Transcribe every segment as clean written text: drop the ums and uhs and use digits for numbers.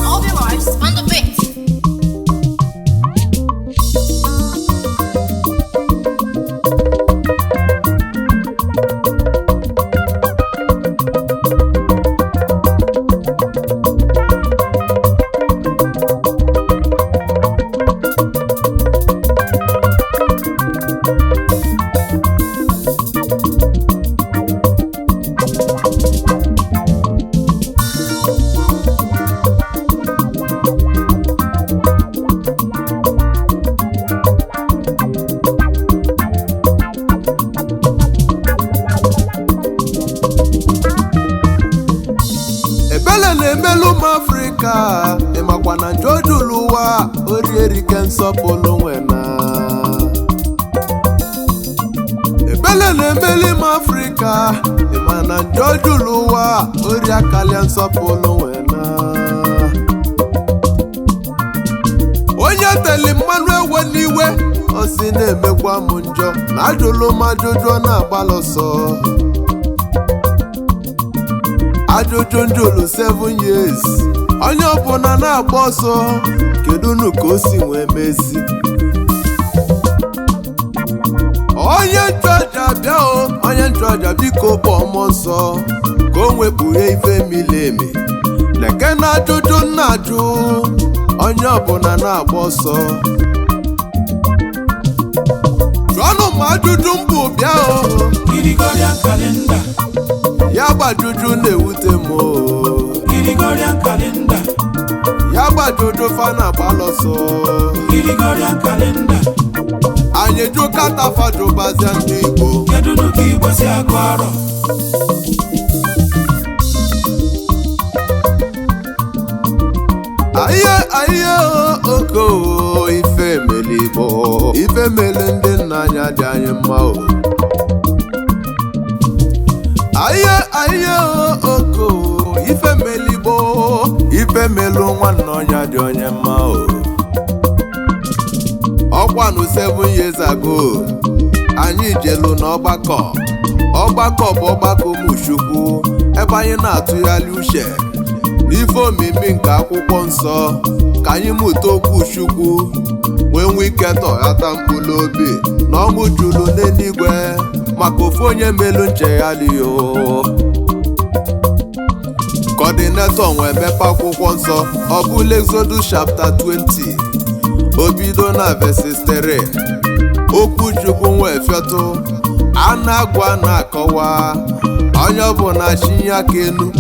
All the lives on the beat. Ebele na-emelu ụmụ Afrịka, ịmakwa na njọ juru ụwa orierike nsọpụrụ nwena. Ebele na-emelu ụmụ Afrịka, ịma na njọ juru ụwa ori akalia nsọpụrụ nwena. Onye teli mmanụ ewe n'iwe, ọ sị na-emekwa m njọ na ajụlụ m ajụjụ ọ na-agbalụsọ. Ajụjụ njụlụ 7 years, onye ọbụla na-agba ọsọ, kedu nu ka o si wee mezi? Onye nchụaja bịa o, onye nchụaja biko kpọọ mmụọ nsọ ka o nwekpughe ife mili emi. Leke na ajụjụ nna ajụ, onye ọbụla na-agba ọsọ. Jụọnụ m ajụjụ mbụ bịa o. Gregorian calendar, Ya gbajuju na-ewute m o. Gregorian calendar, Ya gbajuju fa na-agbalọsọ. Gregorian calendar. Anyị jụ katafa jụbazia ndị Igbo. Kedu nu ka Igbo si agụ arọ? Aye aye oko ife mele Igbo, ife mele ndị nna anyị dị anyị mma o. Aye aye oko ife mele Igbo, ife melu nwanne ọnya dị onye mma o. Ọkwanụ 7 years ago, anyị jelu n'ọgbakọ. Ọgbakọ bụ ọgbakọ ụmụchukwu, ebe anyị na-atụgharị uche n'ife omimi nke akwụkwọ nsọ, ka anyị mụta okwu Chukwu wee nwee ike tọghata mkpụrụ obi na ọṅụ juru n'eluigwe maka ofu onye melu nchegharị o. Kọdinetọ nwee mepe akwụkwọ nsọ, ọ bụla Exodus chapter 20, o bido na verses 3. Okwu Chukwu nwee fịọtụ, a na-agwa na-akọwa, onye ọbụla chinye aka enu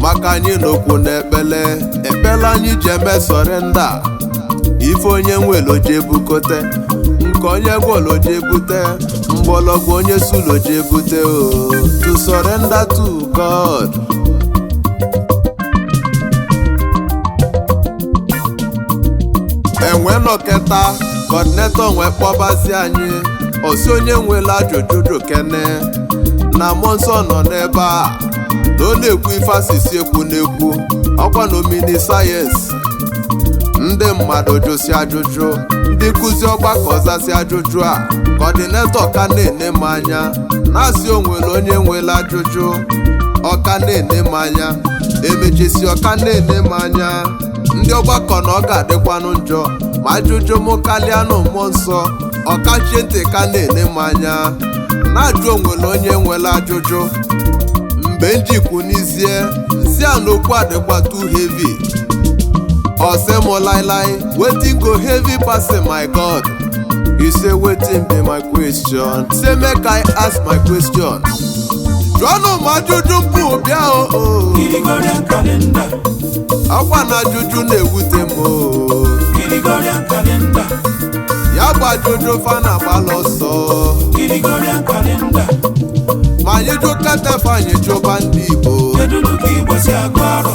maka anyị n'okwu na ekpele ekpele anyị ji eme sọrenda. Ife onye nweloje bukote, nke onye gwoloje bute, mgbọrọgwụ onye suloje bute o, to surrender to God. Enwe nọketa kọdinetọ nwee kpọbazi anyị, osi onye nwela ajụjụ jụkene na mmụọ nsọ nọ n'ebe a na ọ na-ekwu ife asịsị ekwu n'ekwu ọkwa na omini sayensị. Ndị mmadụ jụsị ajụjụ, ndị nkụzi ọgbakọ zasị ajụjụ a, kọdinetọ ka na-ene m anya na-asị onwere onye nwere ajụjụ, ọka na-ene m anya, emechisi ọka na-ene m anya. Ndị ọgbakọ na ọ ga-adịkwanụ njọ ma ajụjụ m kalịa nụ mmụọ nsọ, ọkachie ntị ka na-ene m anya na-ajụ onwere onye nwere ajụjụ. Mgbe njikwu n'izie si a n'okwu adịkwa too heavy, ọ sị m lailai, wetin go heavy pass my God? You say wetin be my question? Say make I ask my question. Jụọnụ m ajụjụ mbụ bịa o. Gregorian calendar, Ọkwa na ajụjụ na-ewute m o. Gregorian calendar, Ya bụ ajụjụ fa na-agbalụ ọsọ. Gregorian calendar. Ma anyị jụkata anyị jụba ndị Igbo. Kedu nu ka Igbo si agụ arọ?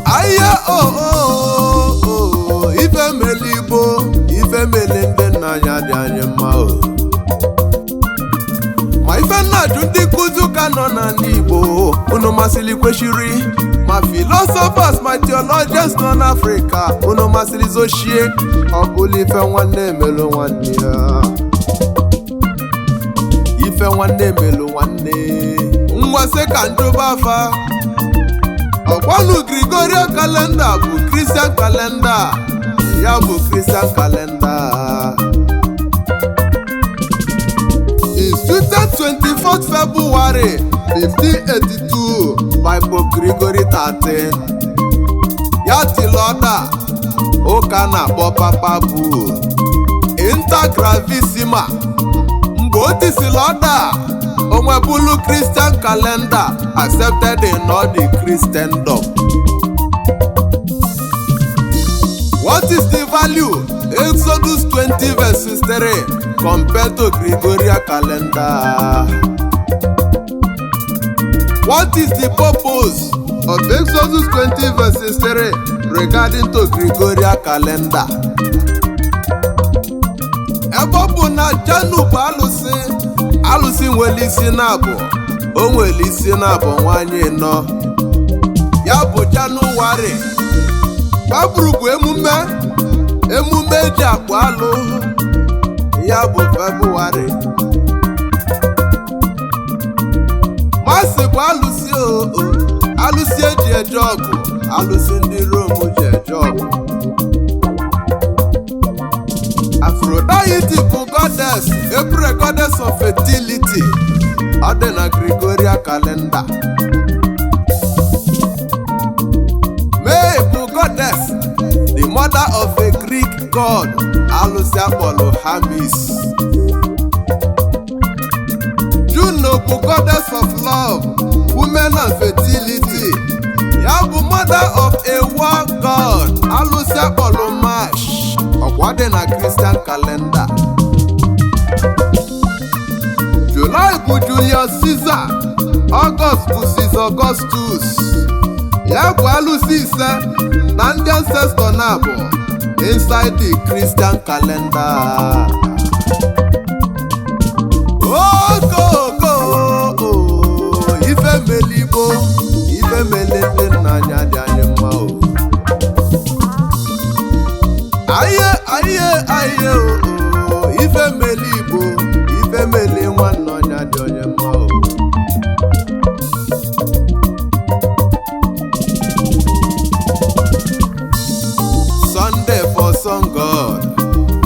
Ahịa o o o, ife mele Igbo, ife mele ndị nna anyị dị anyị mma o. Ma ife Ife nna-ajụ ndị nkụzi ụka nọ n'ala Igbo, unu masịrị kwesịrị ma philosophers ma theologians nọ n'Africa, unu masịrị zochie ọ bụla ife nwanne emelụ nwanne ya, ife nwanne emelụ nwanne nwasị ka njụba afa. Ọkwanụ Gregorian calendar bụ Christian calendar, ya bụ Christian calendar. Instituted 24th February 1582 by Pope Gregory XIII. Ya tilọda ụka na-akpọ Papa bụ Inter Gravissima. Mgbe o tisili ọda, onwebulu Christian calendar accepted in all the Christendom. What is the value? Exodus 20 verses 3 compared to Gregorian calendar. What is the purpose of Exodus 20 verses 3 regarding to Gregorian calendar? Ebe ọ bụ na Janu bụ alụsị, alụsị nwere isi na-abụ, o nwere isi na-abụ nwaanyị nọ, ya bụ Janụwarị. February bụ emume eji akpụ alụ, ya bụ Febụwarị. Masị bụ alụsị o, alụsị eji eje ọgụ, alụsị ndị Rom ji eje ọgụ. Aphrodite bụ goddess, April goddess of fertility, ọ dị na Gregorian calendar. May bụ goddess, the mother of a Greek god, alụsị akpọrọ Hermes. Juno bụ goddess of love, women and fertility, ya bụ mother of a war god, alụsị akpọrọ March, ọkwa dị na Christian calendar. July bụ Julius Caesar, August bụ Caesar Augustus, ya bụ alụsị ise na ndị ancestor na-abụ inside the Christian calendar. Okoko ife mele Igbo, ife mele ndị nna anyị dị anyị mma o. Aye aye aye o, ife mele Igbo, ife mele nwanne ọnya dị onye mma o. Sunday for sun god,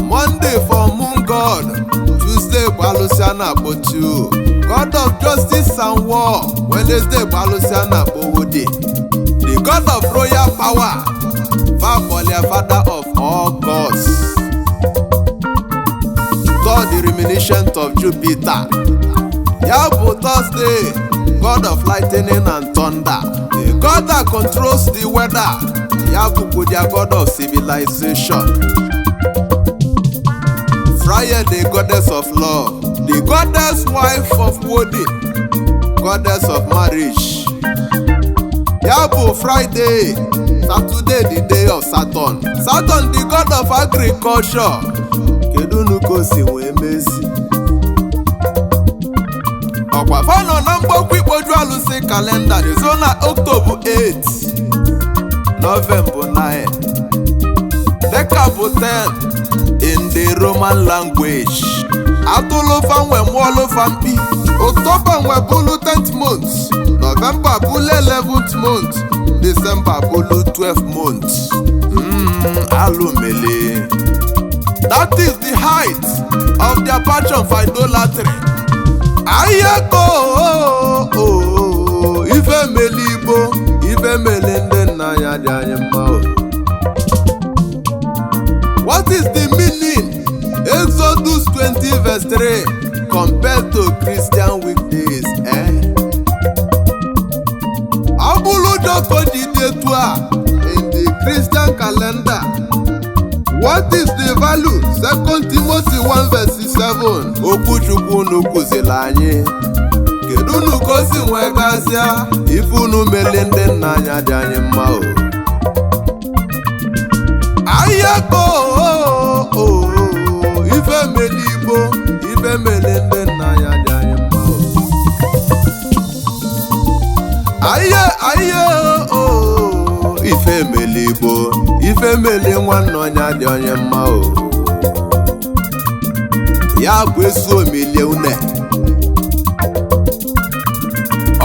Monday for moon god, Tuesday bụ alụsị a na-akpọ Chu, god of justice and war. Wednesday bụ alụsị a na-akpọ Wode, the god of royal power, Fabolia, father of all gods. God the reminiscent of Jupiter, ya bụ Thursday, god of lightning and thunder, the god that controls the weather, ya bụkwa their god of civilization. Friday, the goddess of love, the goddess wife of Wode, goddess of marriage, ya bụ Friday. Saturday, the day of Saturn, Saturn the god of agriculture. Kedu unu ka o si wee mezi? Ọkwa fanọ na mgbakọ ikpoju alụsị kalenda ezo na October 8, November 9, Deka bụ 10 in the Roman language. Atụlụfa nwe mụọlụfa mkpi. October nwe bụlụ 10th month, November bụlụ 11th month, December bụlụ 12th month. Alụmele. That is the height of their passion for idolatry. Ayeko ife mele Igbo, ife mele ndị nna ya dị anyị mma o. What is the meaning? Exodus 20 verse 3 compared to Christian weekdays, eh? Ọ bụrụ ụjọ ka o ji dị etu a in the Christian calendar. What is the value? 2 Timothy 1 verse 7. Okwuchukwu unu kụziri anyị, kedu unu ka o si nwee gazịa ife unu mele ndị nna anyị dị anyị mma o. Ayeko ife mele Igbo, ife mele ndị nna anyị dị anyị mma o. Aye aye o, ife emeli Igbo, ife emeli nwanne onye adị onye mma o. Ya bụ esu omilie une.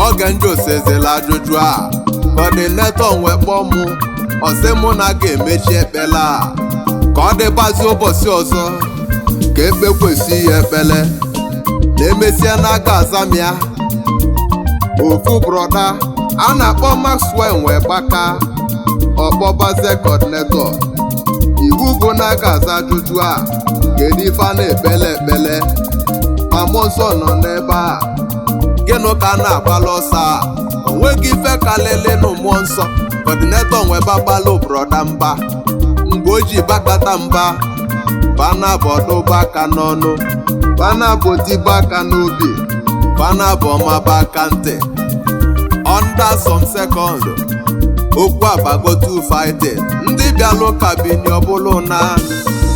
Oge ndị osezela ajụjụ a, coordinator wee kpọọ mụ, ọsị mụ na ga-emechi ekpele a ka ọ dịbazi ụbọchị ọzọ ka ekpekwesị ya ekpele na emesịa n'aka azamia. Ofu brother a na-akpọ Maxwell wee gbaka ọkpọbazie coordinator, iwu bụ na a ga-aza ajụjụ a, kedu ife a na-ekpele ekpele ma mmụọ nsọ nọ n'ebe a, gịnụ ka a na-agbala ọsọ a, o nweghị ife kalịlị na mmụọ nsọ. Coordinator nwee bagbalụ brother mba, mgbe o ji bakata mba bana bụ ọdụba aka n'ọnụ, bana bụ tiba aka n'obi, bana bụ ọmaba aka ntị. Under some second, okwu abago two fighting, ndị bịalụ kabini ọbụlụ na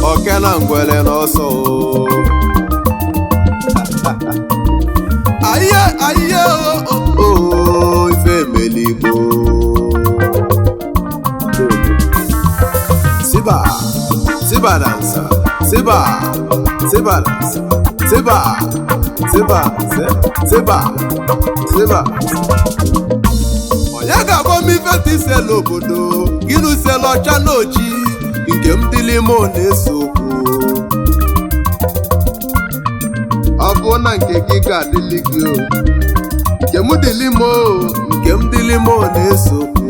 oke na ngwere n'ọsọ o. Aye aye o o, ife emeli Igbo. Siba siba dansa, siba siba dansa, siba siba siba siba. Onye ga-agwa m ife tiselu obodo gịnụ selu ọcha na oji nke m dịlị m na-eso okwu. Ọ bụ na nke gị ga-adịlị gị o, nke m dịlị m o, nke m dịlị m na-eso okwu.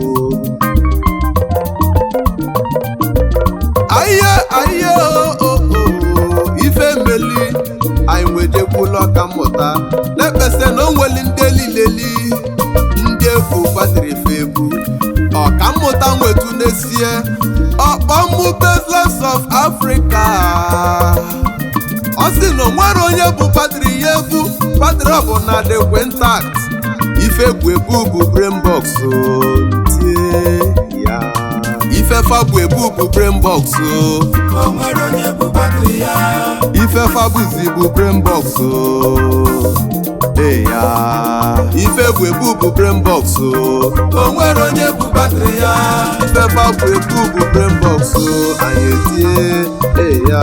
Aye aye o o o, ife meli anyị nwejekwula ọka mmụta na-ekpesa na o nweli ndị elileli ndị egwu batịrị fe egwu. Ọka mmụta nwetu n'esie ọkpọmụ Baseless of Africa, ọ sị na o nwere onye bụ batịrị ya egwu, batịrị ọ bụ na dịkwe intact. Ife egwu ebu bụ brain box o, tie ya. Ife fa bụ ebu bụ brain box o. O nwere onye bụ batrị ya. Ife fa bụzi bụ brain box o. Ee ya. Ife bụ ebu bụ brain box o. O nwere onye bụ batrị ya. Ife fa bụ ebu bụ brain box o. Anyị etie ee ya.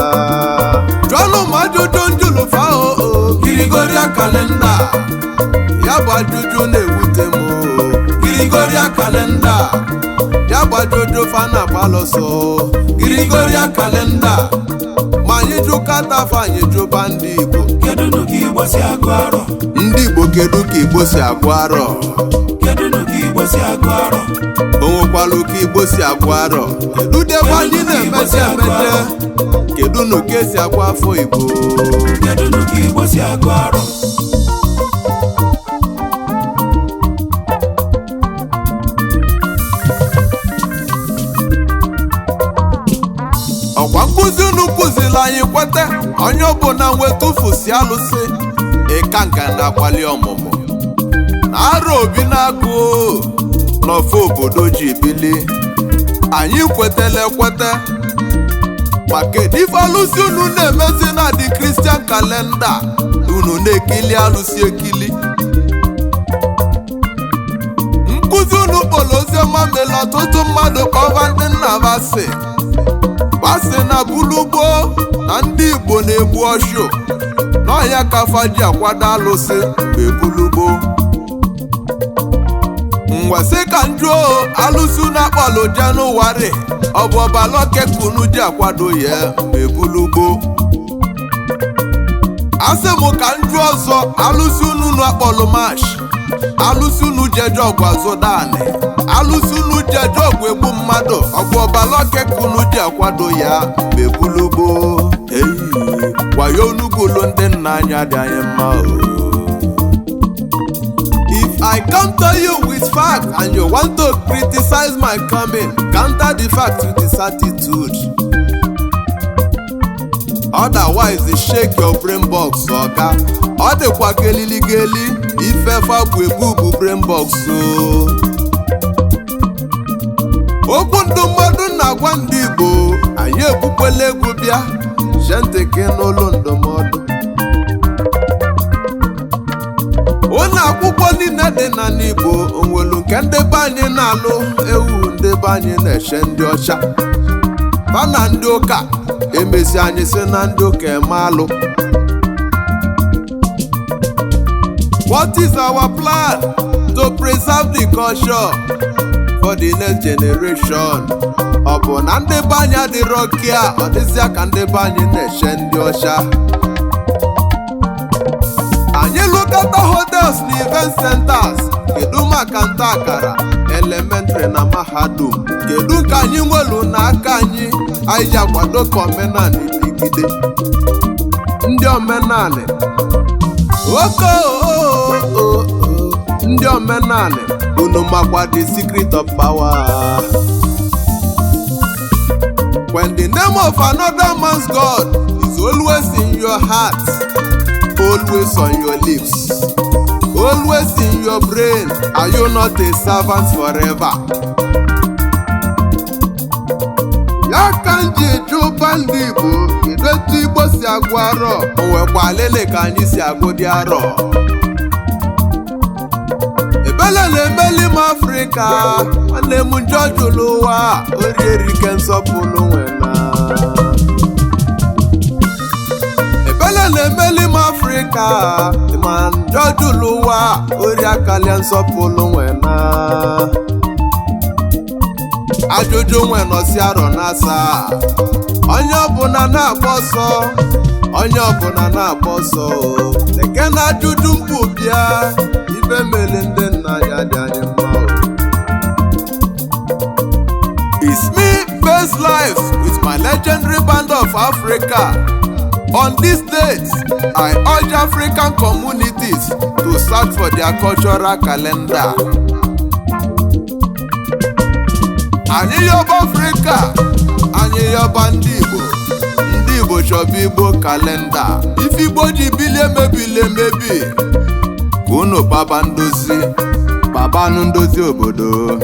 Jụọnụ m ajụjụ njụlụ fa o o. Gregorian calendar, Ya bụ ajụjụ na-ewute m o. Gregorian calendar, Ya bụ ajụjụ fa na-agbalụsọ. Gregorian calendar. Ma anyị jụkata fa anyị jụba ndị Igbo. Kedụnụ ka Igbo si agụ arọ? Ndị Igbo kedu ka Igbo si agụ arọ? Kedụnụ ka Igbo si agụ arọ? O nwekwalụ ka Igbo si agụ arọ? Kedu debe anyị na-emeje emeje? Kedu nụ ka esi agụ afọ Igbo? Kedụnụ ka Igbo si agụ arọ? Ọkwa nkụzi unu kụziri anyị kwete onye ọbụla nwetụfusi alụsị ịka nka na-akwali ọmụmụ na arọ obi na-agụ n'ofe obodo ji bili. Anyị kwetele ekwete, ma kedu ife alụsị unu na-emezi na dị Christian calendar unu na-ekili alụsị ekili? Nkụzi unu kpọrọ oziọma mere ọtụtụ mmadụ kpọba ndị nna basị basị na bulugbo na ndị Igbo na-egbu ọchụ n'ọhịa ka fa ji akwado alụsị mgbe bulugbo. Ngwesị ka njụ alụsị unu akpọlụ Jenụwarị ọ bụ ọbaloke ka unu ji akwado ya mgbe bulugbo? Asị m ka njụ ọzọ, alụsị unu nu akpọlụ March, alụsị unu jeje ọgwụ azụdanị, alụsị unu jeje ọgwụ egbu mmadụ, ọgwụ ọbaloke ka unu ji akwado ya mgbe bulugbo? Eyi wayo onugbulo ndị nna anyị adị anyị mma o. If I come to you with fact and you want to criticize my coming, counter the fact with the certitude. Otherwise, shake your brain box, oga. Ọ dịkwa gelili geli, ife fa bụ ebu bụ brain box o. Okwu ndụmọdụ na-agwa ndị Igbo, anyị ekwukwela egwu bịa, jee ntị gị n'ụlọ ndụmọdụ. Ụlọ akwụkwọ niile dị na n'Igbo onwelu nke ndị be anyị na-alụ ewu ndị be anyị na-eche ndị ọcha fa na ndị ụka emesi anyị si na ndị ụka eme alụ. What is our plan to preserve the culture for the next generation? Ọ bụ na ndị be anyị adịrọ kia, ọ dịzịa ka ndị be anyị na-eche ndị ọcha. Anyị lụkọta hotels na event centers, kedu maka nta akara, elementary na mahadum? Kedu ka anyị nwelu n'aka anyị anyị ji akwado ka omenanị dịgide? Ndị omenanị oko ndị omenanị unu makwa the secret of power. When the name of another man's God is always in your heart, always on your lips, always in your brain, are you not a servant forever? Ya ka m ji jụba ndị Igbo, kedu etu Igbo si agụ arọ? O nwekwa lele ka anyị si agụ dị arọ. Ebele na-emeli m Afrịka, nwanne m njọ jụrụ ụwa, orierike nsọpụrụ nwena. Ebele na-emeli m Afrịka, ma njọ jụrụ ụwa, ori akalia nsọpụrụ nwena. Ajụjụ nwe nọsi arọ na-asa, onye ọbụla na-agba ọsọ, onye ọbụla na-agba ọsọ. Leke na ajụjụ mbụ bịa, ibe mele ndị nna ya dị anyị mma o. It's me, Best Life, with my legendary band of Africa. On this date, I urge African communities to search for their cultural calendar. Anyị yọba Afrịka, anyị yọba ndị Igbo, ndị Igbo chọba Igbo kalenda. Ife Igbo ji bilie mebili emebi, ka unu kpaba ndozi, kpabanụ ndozi obodo.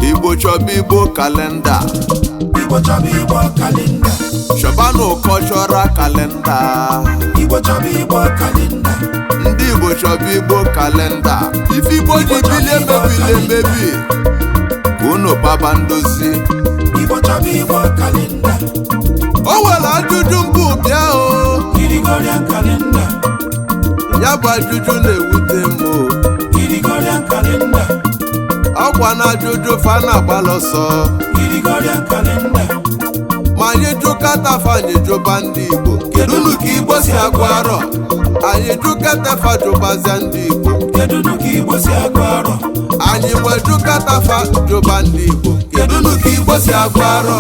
Igbo chọba Igbo kalenda. Igbo chọba Igbo kalenda. Chọbanụ cultural kalenda. Igbo chọba Igbo kalenda. Ndị Igbo chọba Igbo kalenda. Ife Igbo ji bilie mebili emebi, ka unu kpaba ndozi. Igbo chọba Igbo kalenda. O nwere ajụjụ mbụ bịa o. Gregorian kalenda. Ya bụ ajụjụ na-ewute m o. Gregorian kalenda. Ọkwa na ajụjụ fa na-agbalị ọsọ. Gregorian kalenda. Ma anyị jụkata fa, anyị jụba ndị Igbo, kedu unu ka Igbo si agụ arọ? Anyị jụkata fa, jụbazia ndị Igbo, Kedu ka Igbo si agụ arọ? Anyị nwe jụkata fa, jụba ndị Igbo, kedu unu ka Igbo si agụ arọ?